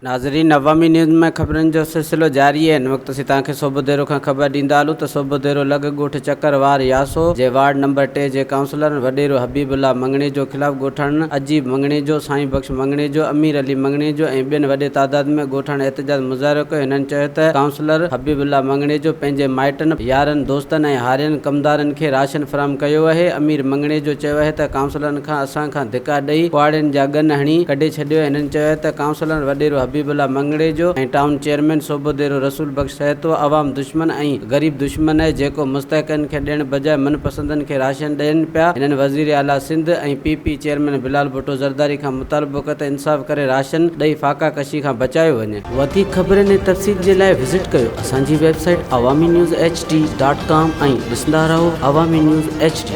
ناظرين عوامي نيوز ۾ خبرن جو سلسلو جاري آهي هن وقت اسين توهان کي صوڀوديرو کان خبر ڏيندا هلون ته صوڀوديرو لڳ ڳوٺ چڪر وار ياسو جي وارڊ نمبر ٽي جي ڪائونسلرن وڏيرو حبيب الله مڱڻيجو خلاف ڳوٺاڻن عجيب مڱڻيجو، سائين بخش مڱڻيجو، امير علي مڱڻيجو ۽ ٻين وڏي تعداد ۾ ڳوٺاڻن احتجاج مظاهرو ڪيو هنن چيو ته ڪائونسلر حبيب الله مڱڻيجو پنهنجي مائٽن، يارن، دوستن ۽ هارين ڪمدارن کي راشن فراهم ڪيو اهي امير مڱڻيجو چيو اهي ته ڪائونسلرن کان اسان کان ڌڪا ڏئي ڪهاڙين جا ڳن هڻي ڪڍي ڇڏيو هنن چيو ته ڪائونسلر وڏيرو حبيب الله مڱڻيجو ۽ ٽائون چيئرمين صوڀوديرو رسول بخش سهتو عوام دشمن ۽ غريب دشمن اهي جيڪو مستحقن کي ڏيڻ بجاء من پسندن کي راشن ڏين پيا هنن وزير اعليٰ Sindh ۽ P P chairman Bilal Bhutto Zardari کان مطالبو ڪيو ته انصاف ڪري راشن ڏئي فاقا ڪشي کان بچايو وڃي. وڌيڪ خبرن ۽ تفصيل جي لاء وزٽ ڪيو اسان جي website Awami news H D dot com ۽ ڏسندا رهو عوامي نيوز ايڇ ڊي.